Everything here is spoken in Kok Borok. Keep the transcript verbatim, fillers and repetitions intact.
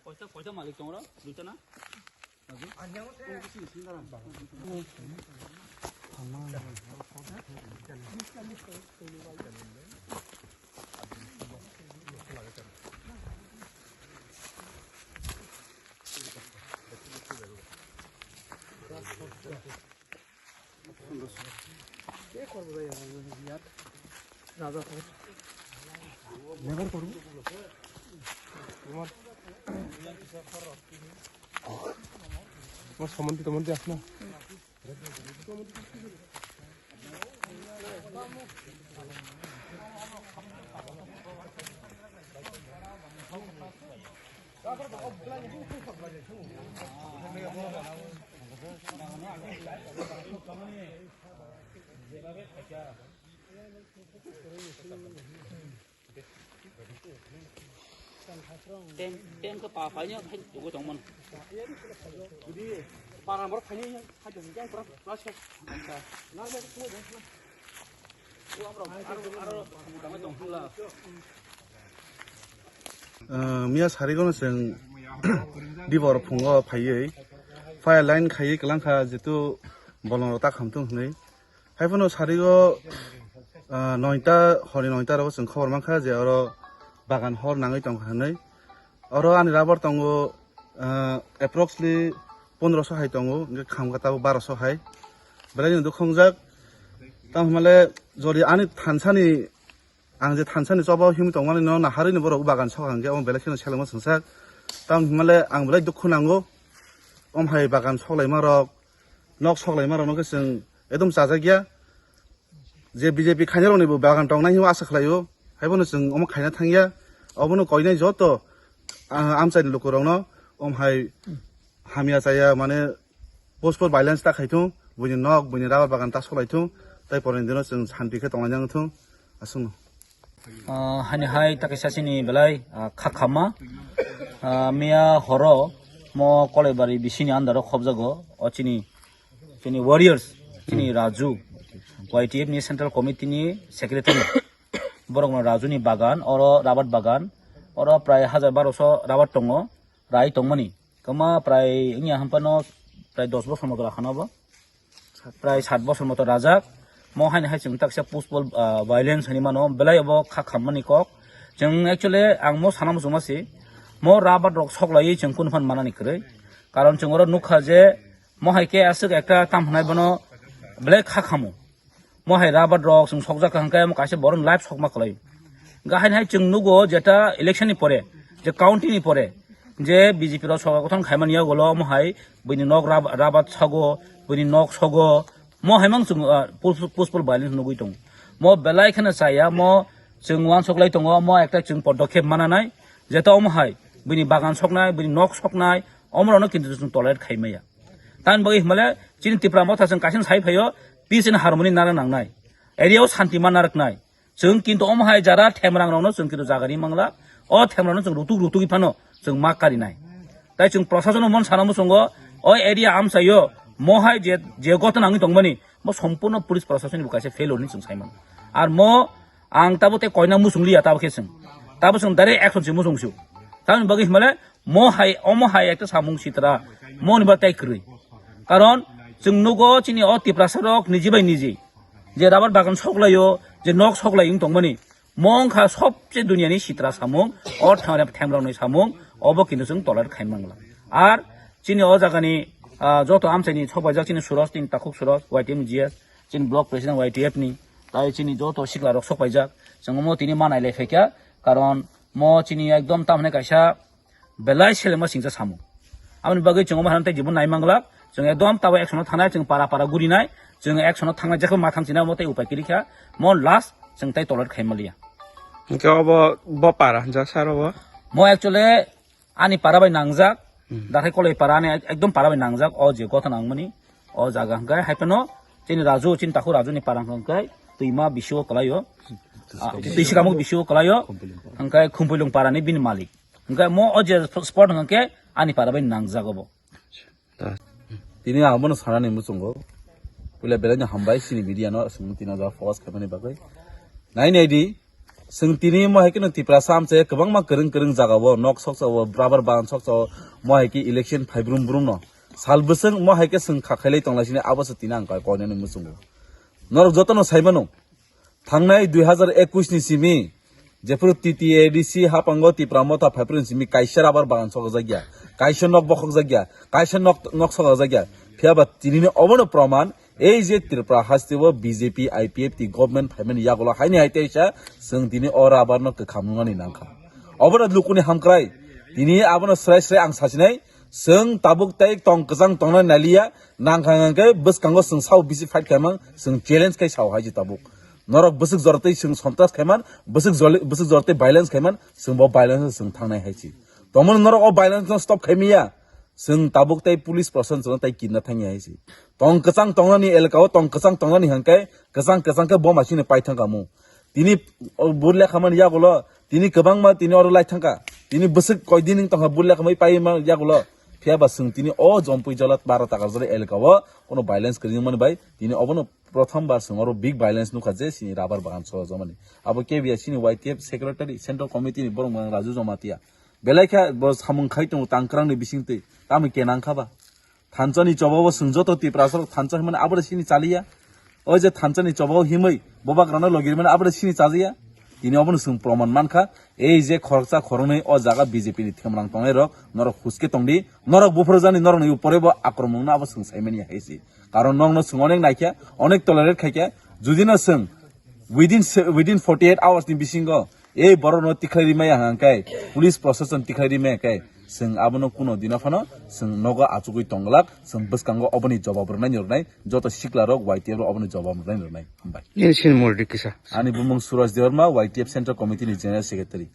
Koita, koita malik tongo, duita na? তোমার সম্বন্ধে, তোমার দিয়ে আসো না। Tem, tem khe pa phaino hai tugo tongmani. Para borok phaini hai tong khe pura class khe. Na na na. O amra aro aro tongmani tong thangla. Ah, miya sarigono chwng dibor phungo phaiwi fire line khaiwi kwlangkha, jetu bolongrok ta khamtung hwnwi. Haiphano sarigo, ah, noita, horni noita rogo chwng khobor mankha je oro bagan hor nangwi tongkha hwnwi. Oro ani rubber tongo, ah, approximately pondroso hai tongo, hwnkhe khamkha tabuk baroso hai. Belai no dukhu wngjak. Tamo hwnmale jodi ani thansani, ang je thansani choba himwi tongmani no naharwi ni borok bagan sokha hwnkhe omo belai kheno selengma swngchak. Tamo hwnmale ang belai dukhu nango. Omo hai bagan soklaima rok, nok soklaima rokno khe chwng ekdom chajakya. Je B J P khainai rokni bo bagan tongnai hinwi asa khlaio, haibono chwng omo khaina thangya. Obono koinai joto, ah, amchaini lukurokno omo hai hamya chaya, mane pospor violence ta khaithung, buini nok, buini rubber bagan ta solaithung, tai poroni dino chwng santi khe tonglaina wngthung, aswkno. Ah, hani hai ta kaisa chini belai, ah, kha khamma. Ah, miya horo mo Kolaibari bisini under o khobjago, o chini, chini warriors, chini Raju, Y T F ni central committee ni secretary. Borok no Raju ni bagan, oro rabat bagan, oro prai hajar baroso rabat tongo, rai tongmani. Kama prai wngya hampano prai dos bosor moto rakhano bo. Prai sat bosor moto rajak. Mo haini hai chwng taksa pospol, ah, violence hinwi mano, belai obo kha khammani kok. Chwng actually ang mo sana muchungma si, mo rabat rok soklaiwi chwng kunu phan manani kwrwi. Karon chwng oro nukha je mo hai khe aswk ekta tam hwnai bono belai kha khamu. Mo hai rabat rok chwng sokjak kha hwnkhe omo kaisa borok ni life sokma kwlai. Hwnkhe haini hai chwng nugo jeta election ni pore, je counting ni pore, je B J P rok sorkar gothon khaimani yagulo omo hai buini nok rab-, rabat sogo, buini nok sogo, mo hai mang chwng, ah, pus-, puspol violence nugwi tongo. Mo belai kheno chaya, mo chwng uansuk lai tongo, mo ekta chwng podokhep mananai, jeta omo hai buini bagan soknai, buini nok soknai, omorokno kintu chwng tolerate khai maya. Tamni bagwi himale chini Tipra Motha chwng kaisa sai phaio, peace and harmony nara nangnai. Area o santi ma narwknai. Chwng kintu omo hai jara themrang rokno chwng kintu jaga ri mangla. O themrang no chwng rutuk rutuk phano chwng ma karinai. Tai chwng prosason mon sana muchungo, o area amchaio mo hai je, je gotna wngwi tongmani, mo sompurno police prosason ni bo kaisa failure ni chwng sai mano. Ar mo ang tabo tei koina muchung liya tabo khe chwng. Tabo chwng direct action se muchung su. Tamni bagwi himale mo hai, omo hai ekta samung sitra, mo ni ba tai kwrwi. Karon chwng nugo chini o Tiprasa rok niji bai niji je rabar bagan soklaio, je nok soklai wng tongmani, mo wngkha sobse duniani sitra samung, o thang-, themrokni samung, obo kintu chwng tolerate khai mangla. Ar chini o jagani, ah, joto amchaini sokbaijak chini Suraj, chini takhuk Suraj, Y T F ni G S, chini block president Y T F ni, tai chini joto sikla rok sokbaijak, chwng omo tini manai lai phaikha, karon mo chini ekdom tamhne kaisa belai selengma singcha samung. Aboni bagwi chwng omo hai tei jibon nai manglak, chwng ekdom tabo action o thangnai, chwng para para gurinai, chwng action o thangnai, jekhe ma thang chinai omo tei upai kwrwi kha, mo last chwng tei tolerate khai maliya. Hwnkhe obo bo para hwnjak sir obo? Mo actually ani para bai nangjak, Hmm. Dakhai Koloi para ani ekdom para bai nangjak, o je gotha nangmani, o jaga hwnkhe hai phano chini Raju, chini takhuk Raju ni para hwnkhe twima bisio kwlaio, ah, twi sikamuk bisio kwlaio, hwnkhe Khumpilung para ni bini malik. Hwnkhe mo o je spot hwnkhe ani para bai nangjak obo. Tini ang bono sanani muchungo. Puila belai no hambai chini media no aswk tini o jaga focus khaimani bagwi. Nai nai di. Chwng tini mo hai kheno Tiprasa amchai kwbangma kwrwng kwrwng jagao nok sokchao, rubber bagan sokchao, mo hai khe election phai brum brum no. Sal bwswk mo hai khe chwng kha khailai tonglai sini abo se tini ang koi koinani muchungo. Norok jotono sai mano. Thangnai dui hazar ekush ni simi, jephuru T T A D C hapango Tipra Motha phaiphuru ni simi kaisa rubber bagan sokjakya, kaisa nok bokhokjakya, kaisa nok, nok sokjakya. Phiya ba tinini obono proman, ei je Tripura haste o B J P I P F T government phaimani yagulo haini hai teisa chwng tini o rubber no kwkham nungani nangkha. Obono lukuni hamkrai, tini abono srai srai ang sasinai, chwng tabuk tei tong kwchang tongna naliya, nangkha hwnkhe bwskango chwng sao bisi fight khaimang, chwng challenge khai sao hai je tabuk. Norok bwswk jora tei chwng sontras khaiman, bwswk joli-, bwswk jora tei violence khaiman, chwng bo violence chwng thangnai hai si. Tongmani norok o violence no stop khaimiya, chwng tabuk tei police proshashan chwng tai kinna thangya hai si. Tong kwchang tongnani elka o tong kwchang tongnani hwnkhe kwchang kwchang khe bom asini pai thangkha mu. Tini o bur lekha mani yagulo, tini kwbangma tini oro lai thangkha. Tini bwswk koidin wng tongkha bur lekha mai pai ma yagulo. Phiya ba chwng tini o Jompui Jola baro taka jora elka o kono violence kwrwng mani bai tini obono prothom bar chwng oro big violence nukha je chini rubber bagan sokjak mani. Abo K B A C ni Y T F secretary central committee ni borok mwnang Raju Jamatia. Belai khe bo samung khai tongo tangkwrang ni bising twi. Tamo kenang kha ba? Thansa ni choba o chwng joto Tiprasa rok thansa hwnmani abo de sini chaliya. O je thansa ni choba o himwi bobagrano logi rimani abo de sini chajiya. Tini obono chwng proman mankha, ei je khoroksa khoroknwi o jaga B J P ni themrang tongnai rok norok huske tongdi, norok buphuru jani norokni upore bo akromung no abo chwng saimani hai si. Karon nokno chwng onek naikha, onek tolerate khaikha, judino chwng within se-, within forty eight hours ni bisingo ei borokno tikhlai rimaya hwnkhe, police proshashan tikhlai rimaya khe, chwng abono kuno dino phano chwng nogo achugwi tongglak, chwng bwskango oboni jobab rwnai ni rwnai, joto sikla rok Y T F rok oboni jobab rwnai ni rwnai. Hambai. Nini sini murdi kisa. Ani bumung Suraj Debbarma, Y T F Central Committee ni General Secretary.